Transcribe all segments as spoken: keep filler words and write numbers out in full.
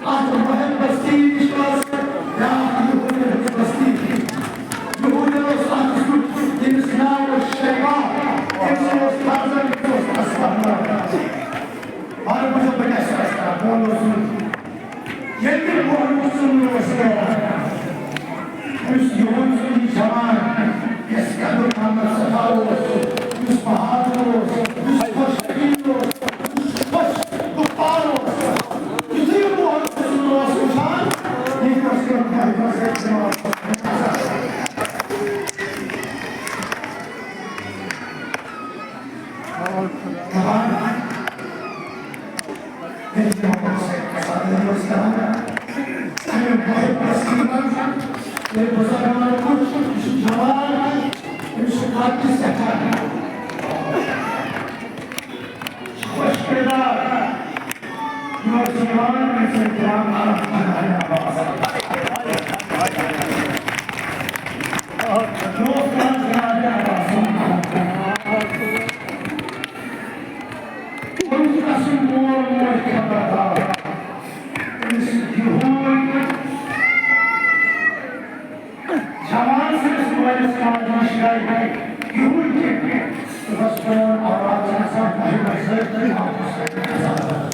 اتھ محبت سۭتۍ چھُ آسان بیٛاکھ یہوٗدیَن ہٕنٛز بستی۔ یہوٗدیَن اوس اکھ یُتھ، ییٚمِس ناو اوس شیبا، تٔمۍ سُنٛد اوس فرزند، یُس اوس اصغر۔ مگر بہٕ چھُس، بہٕ کیٛاہ چھُس کران؟ بہٕ وَنہٕ اوسُس، ییٚلہِ تہِ بہٕ اوسُس کران، یُس یِہُنٛد سُہ جوان، یُس قدر محمد صفا اوس، یُس بہادر اوس، یُس خۄش فقیٖر اوس، یُس خۄش گُفتار اوس، یُتھُے بہٕ اوسُس سُہ اوس وٕچھان، یہِ اوس کران، یہِ اوس کران۔ ییٚلہِ تِمو پتہٕ سۭتۍ کسان ٲسۍ کران، اَمہِ محبت سۭتۍ منٛز ییٚلہِ بُزرگان وُچھ، یہِ چھُ جوان، أمِس چھُ قد تہِ سٮ۪ٹھاہ خۄش کردار۔ یہِ اوس جوان، أمِس ٲسۍ دِوان ناو عباس۔ یہِ اوس دِوان جناب عباس۔ أمِس اوس اَصٕل مول موج خبردار۔ أمِس یِہوٚے جوان سٕنٛدِس مٲلِس ماجہِ نِش گٔے یِہوٚے کہِ صُبحس پرٛون اولاد چھُ آسان مٔہِنٛدِ ذٲتی واپس گژھان۔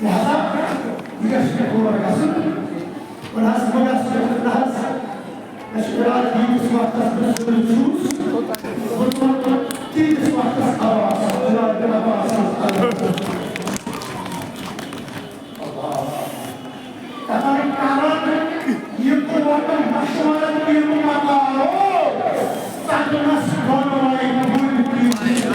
لہذا یہِ گژھِ نہٕ تور گژھُن۔ وۄنۍ حظ بہٕ گژھٕ نہٕ حظ۔ مےٚ چھُ ارادٕ ییٖتِس وقتس بہٕ زِندٕ چھُس، بہٕ تُلہٕ تیٖتِس وقتس عباس، جناب عباس سٕنٛز عباس۔ دپان کران، یہِ بہٕ وَنہٕ مشورٕ یِم مکارو، ژٹنس دۄنوَے کُلۍ کُلۍ۔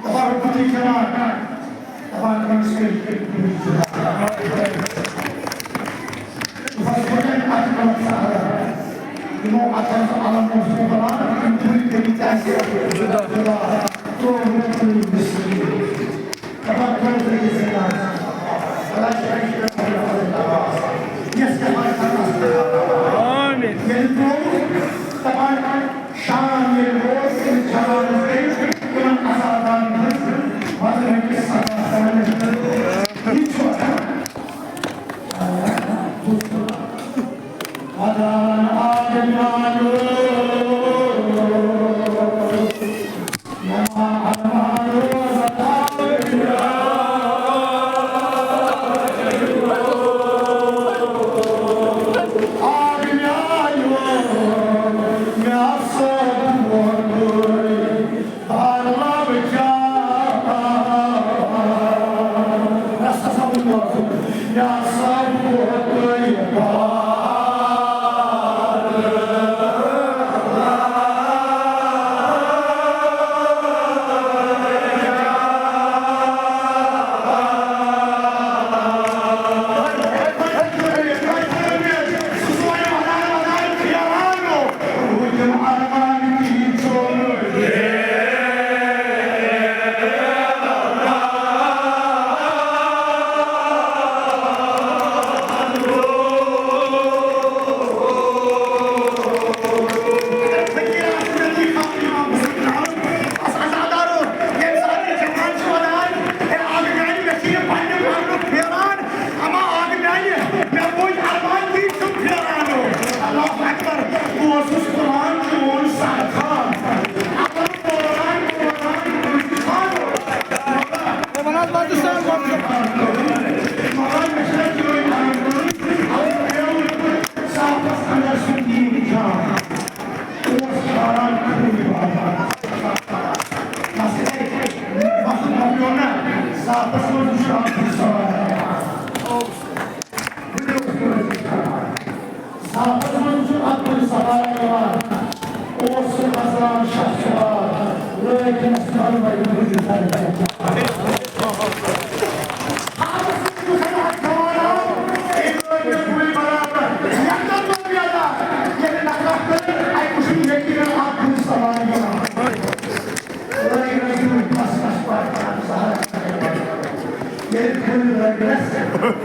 دپان رۄبُل جناب، دپان أمِس کٔرِو تُہۍ جُدا۔ بس وۄنۍ اَتھ منٛز سہارٕ۔ یِمو اَتھ منٛز علم اوس نہٕ بَنان، تِم پوٗرٕ کٔرِتھ اَسہِ جُدا۔ ترٛوو نہٕ کُنہِ مِصری۔ دَپان ترٛوو نہٕ یہِ زِنٛدٕ۔ خۄدا چھُ اَسہِ پٮ۪ٹھ واریاہ واریاہ ناراض۔ یَس اما آگ میانہِ، مےٚ بوٗز ارمان تہِ چھُم پھیران۔ اللہ اکبر، بہٕ اوسُس قرآن چون سرخان۔ اللہ قرآن، قرآن، قرآن۔ ہے، وَن حظ، وَن حظ، وَن حظ۔ مگر مےٚ چھُنہ چٲنۍ عرض کٔرمٕژ، اَوَے پیوٚو صافَس اندر سُہ دیٖن جان۔ اوس کھاران خوٗن بابا۔ بس ہے، وقت مۄکلیو نہ، صافَس منٛز وٕچھ اَکھ سوال۔ صافَس منٛز چھُ اَکھ بٔڑ سوال یِوان۔ اوس سُہ نَژان شاہ سوار، لٲگۍ أمِس کَلہٕ وَرِ بٔڑۍ سَرِ۔ صافَس منٛز چھُ اَکھ جوان آو، أمۍ لٲگۍ مےٚ گُلۍ برابر۔ یَتھ منٛز یَتھ، ییٚلہِ نَکھٕ کٔر، اَتہِ وٕچھُن ییٚتہِ یِوان اَکھ بٔڑ سوال یِوان۔ لٲگۍ مےٚ گُلۍ بَس، بَس، بَس، بَس، سہارا۔ ییٚلہِ گُلۍ لٲگۍ مےٚ،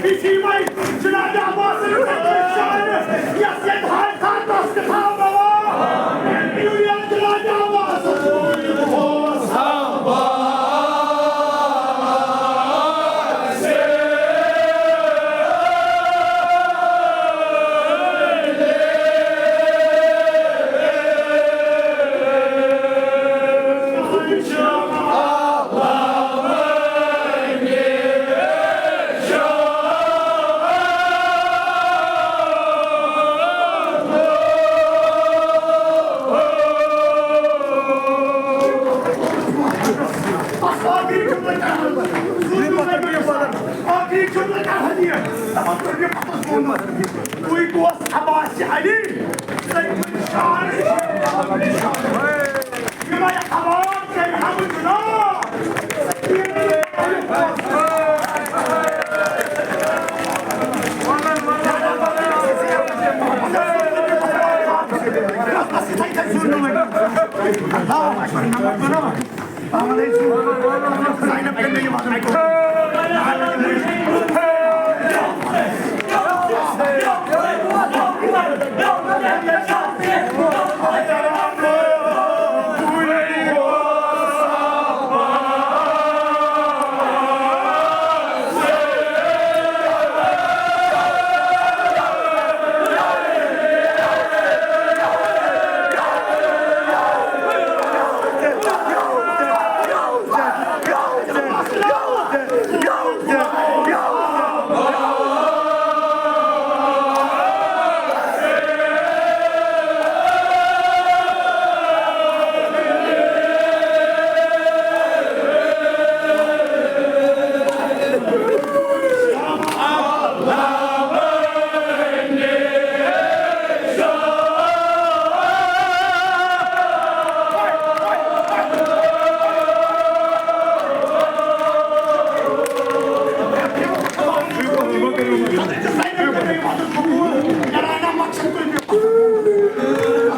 اسی میں جناب عباس علی شاعر، یس یتھ حال تھا دست تھا بابا۔ جناب عباس۔ آخری جملہٕ کَرٕ حظ یہِ۔ دَپان کٔرِو پَتَس فون۔ تُہۍ گوس عباس علی۔ تُہۍ شاعر۔ یِمَے عباس کٔرۍ ہم جناب۔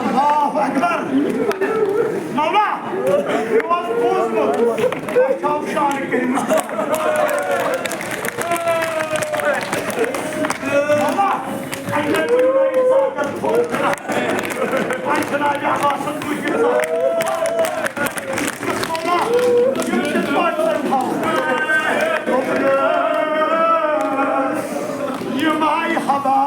اللہ اکبر۔ مولا، مےٚ اوس بوٗزمُت، تۄہہِ چھَو شانہِ کٔرمٕژ۔ مولا، اَتہِ چھُ نہٕ یہِ طاقت تھوٚد۔ وۄنۍ چھُنہٕ اَتہِ آسان تُہۍ تہِ ژاہ۔ مولا، یِم کِتھ پٲٹھۍ زَن تھاوو؟ یِم آیہِ ہوا۔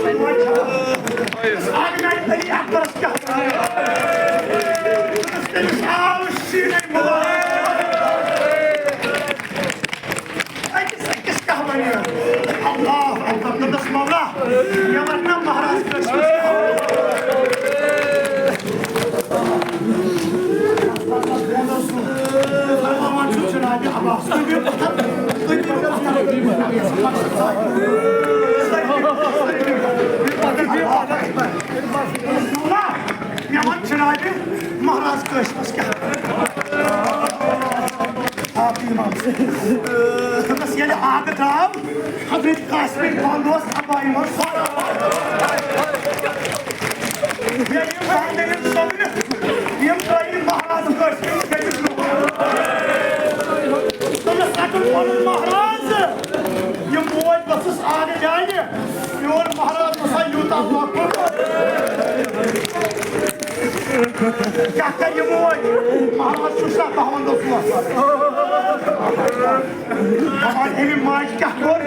اَکھ گٔے علی اکبرس کیٛاہ وَنان؟ تٔمِس آو سیٖنے مُبارک۔ أکِس أکِس کیٛاہ وَنہِ؟ اللہ اکبر، دوٚپنَس، مولا، مےٚ وَن نہ مہراز کٲنٛسہِ منٛز کیٛاہ وَنہِ؟ بوزان چھُ جناب عباس۔ تُہۍ دِیِو پَتھر، تُہۍ دِیِو پَتھر۔ مولا، مےٚ وَن جناب مہراز کٲشرِس کیٛاہ؟ آ، تی وَن۔ دوٚپنَس، ییٚلہِ آبہٕ درٛاو، حضرت قاسمٕکۍ بنٛد اوس اَبایہِ منٛز سورُے۔ ییٚلہِ یِم بنٛد یِم سوٚمرِ، یِم ترٛٲوِن مہراز کٲشرِس کٔمِس برٛونٛہہ؟ دوٚپنَس، رَٹُن پَنُن مہراز۔ یہِ موج ؤژھٕس آنہٕ جانہِ، میون مہراز اوسا یوٗتاہ لۄکُٹ؟ کیٛاہ کَرِ یہِ موج؟ مہراز چھُ سا دَہَن دۄہَن۔ دَپان، أمۍ ماجہِ کیٛاہ کوٚر؟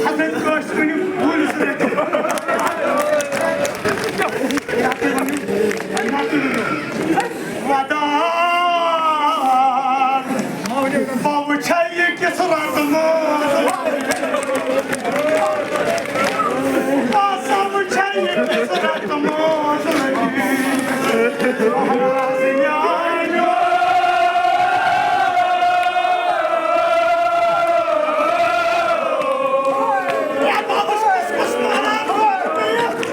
حضرت قاسمٕنۍ کُلۍ سۭتۍ۔ ودان۔ بہٕ وٕچھے یہِ کِس رنٛگہٕ منٛز۔ بہٕ ہسا وٕچھے یہِ کِس رنٛگہٕ منٛز۔ مہراز میٛانیو۔ اے بابا، کُس کُس مہراز ووت مےٚ؟